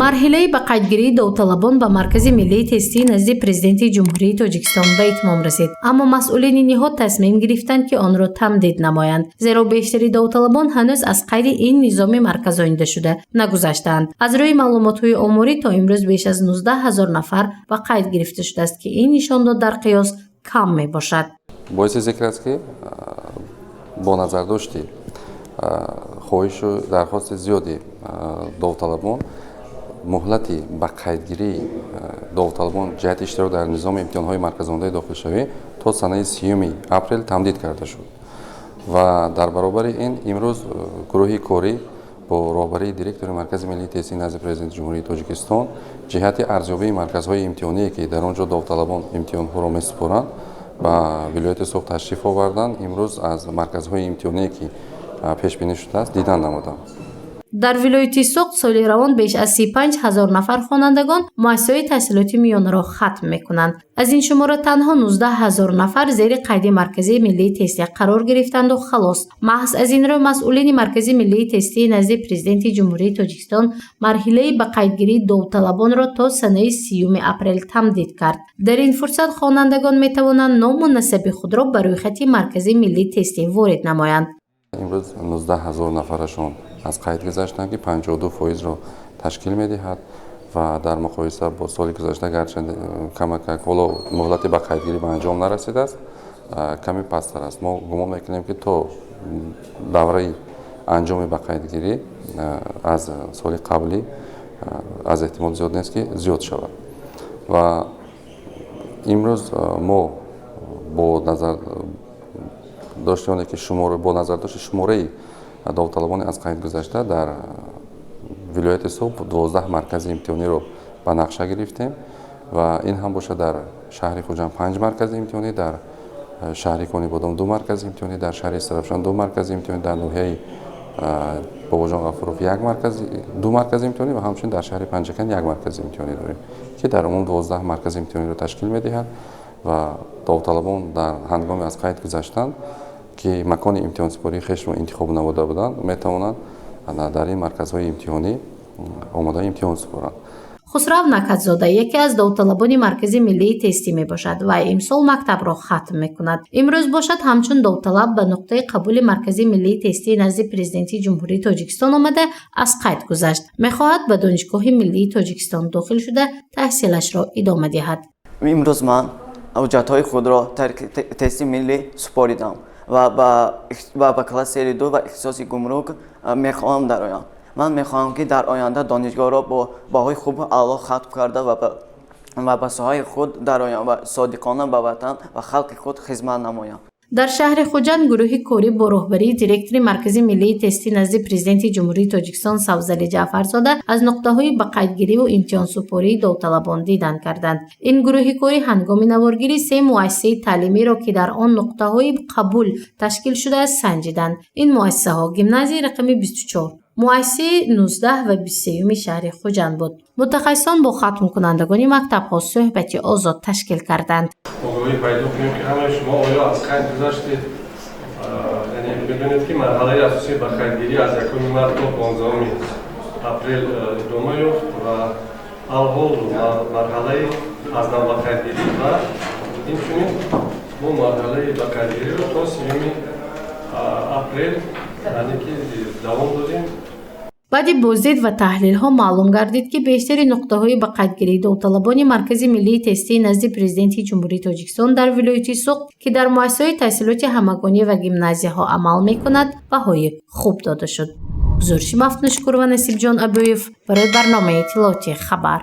Марҳилаи ба қайдгирии довталабон ба Маркази миллии тестӣ назди Президенти Ҷумҳурии Тоҷикистон ба итмом расид, аммо масъулини ниҳод тасмим гирифтанд, ки онро тамдид намоянд, зеро бештари довталабон ҳанӯз аз қайди ин низоми марказонидашуда нагузаштаанд. Аз рӯи маълумотҳои оморӣ, то имрӯз беш аз 19 ҳазор нафар ба қайд гирифта шудааст, ки ин нишондод дар қиёс кам мебошад. Боиси зикр аст, ки бо назардошти хоҳишу дархости зиёди довталабон, муҳлати ба қайдгирии довталабон ҷиҳати иштирок дар низоми имтиҳонҳои марказонаи дохилшавӣ то санаи 30-уми апрел тамдид карда шуд. Ва дар баробари ин имрӯз гурӯҳи корӣ бо роҳбарии директори Маркази миллии тестии назди Президенти Ҷумҳурии Тоҷикистон ҷиҳати арзёбии марказҳои имтиҳоние, ки дар он ҷо довталабон имтиҳонҳоро месупоранд, ба вилояти Суғд ташриф оварданд. Имрӯз аз марказҳои имтиҳоние, ки пешбинӣ шудааст, дидан намуданд. Дар вилояти Суғд соли равон беш аз 35 ҳазор нафар хонандагон муассисаҳои таҳсилоти миёнаро хатм мекунанд. Аз ин шумора танҳо 19 ҳазор нафар зери қайди Маркази миллии тестӣ қарор гирифтанду халос. Маҳз аз ин рӯ масъулини Маркази миллии тестии назди Президенти Ҷумҳурии Тоҷикистон марҳилаи ба қайдгирии довталабонро то санаи 30-уми апрел тамдид кард. Дар ин фурсат хонандагон метавонанд ному насаби худро ба рӯйхати Маркази миллии тестӣ ворид намоянд. Имрӯз 19 ҳазор нафарашон аз қайд гузаштанд, ки 52 фоизро ташкил медиҳад ва дар муқоиса бо соли гузашта, гарчанд камакак ҳоло муҳлати ба қайдгирӣ ба анҷом нарасидааст, каме пасттар аст. Мо гумон мекунем, ки то давраи анҷоми ба қайдгирӣ аз соли қаблӣ аз эҳтимол зиёд нест, ки зиёд шавад. Ва имрӯз мо бо назар дошти оне ки бо назардошти шумораи довталабони аз қайд гузашта, дар вилояти Суғд 12 маркази имтиҳониро ба нақша гирифтем. Ва ин ҳам бошад, дар шаҳри Хуҷанд панҷ маркази имтиҳонӣ, дар шаҳри Конибодом ду маркази имтиҳонӣ, дар шаҳри Истаравшан ду маркази имтиҳонӣ, дар ноҳияи Бобоҷон Ғафуров як маркази, ду маркази имтиҳонӣ ва ҳамчунин дар шаҳри Панҷакент як маркази имтиҳонӣ дорем, ки дар умум 12 маркази имтиҳониро ташкил медиҳад. Ва довталабон дар ҳангоми аз қайд гузаштан, ки макони имтиҳонсупории хешро интихоб намуда буданд, метавонанд дар ин марказҳои имтиҳонӣ омода имтиҳон супоранд. Хусрав Накатзода яке аз довталабони Маркази миллии тестӣ мебошад ва имсол мактабро хатм мекунад. Имрӯз бошад, ҳамчун довталаб ба нуқтаи қабули Маркази миллии тестии назди Президенти Ҷумҳурии Тоҷикистон омада, аз қайд гузашт. Мехоҳад ба Донишгоҳи миллии Тоҷикистон дохил шуда, таҳсилашро идома диҳад. Имрӯз ман ҳуҷҷатҳои худро тести миллӣ супоридам ва ба кластери ду ва ихтисоси гумрук мехоҳам дароям. Ман мехоҳам, ки дар оянда донишгоҳро бо баҳои хубу аъло хатм карда ва ба соҳаи худ дароям ва содиқона ба ватан ва халқи худ хизмат намоям. Дар шаҳри Хуҷанд гурӯҳи корӣ бо роҳбарии директори Маркази миллии тестӣ назди Президенти Ҷумҳурии Тоҷикистон Сабзалӣ Ҷаъфарзода аз нуқтаҳои ба қайдгириву имтиҳонсупории довталабон дидан карданд. Ин гурӯҳи корӣ ҳангоми наворгирӣ се муассисаи таълимиро, ки дар он нуқтаҳои қабул ташкил шудааст, санҷиданд. Ин муассисаҳо гимназияи рақами 24, муассисаи 19 ва 23-юми шаҳри Хуҷанд буд. Мутахассисон бо хатмкунандагони мактабҳо суҳбати озод ташкил карданд. Огоҳӣ пайдо кунем, ки ҳамаи шумо оё аз қайд гузаштед. Яъне медонед, ки марҳалаи асосии ба қайдгирӣ аз 1 март то 15 апрел идома ёфт ва алҳол марҳалаи аз нав ба қайдгирӣ ва инчунин мо марҳалаи ба қайдгириро то 30-уми апрел, яъне ки давом додем. Баъди боздид ва таҳлилҳо маълум гардид, ки бештари нуқтаҳои ба қайдгирии довталабони Маркази миллии тестии назди Президенти Ҷумҳурии Тоҷикистон дар вилояти Суғд, ки дар муассисаҳои таҳсилоти ҳамагонӣ ва гимназияҳо амал мекунад, баҳои хуб дода шуд. Гузориши Мафтуншукур ва Насибҷон Абӯев барои барномаи иттилоотии «Хабар».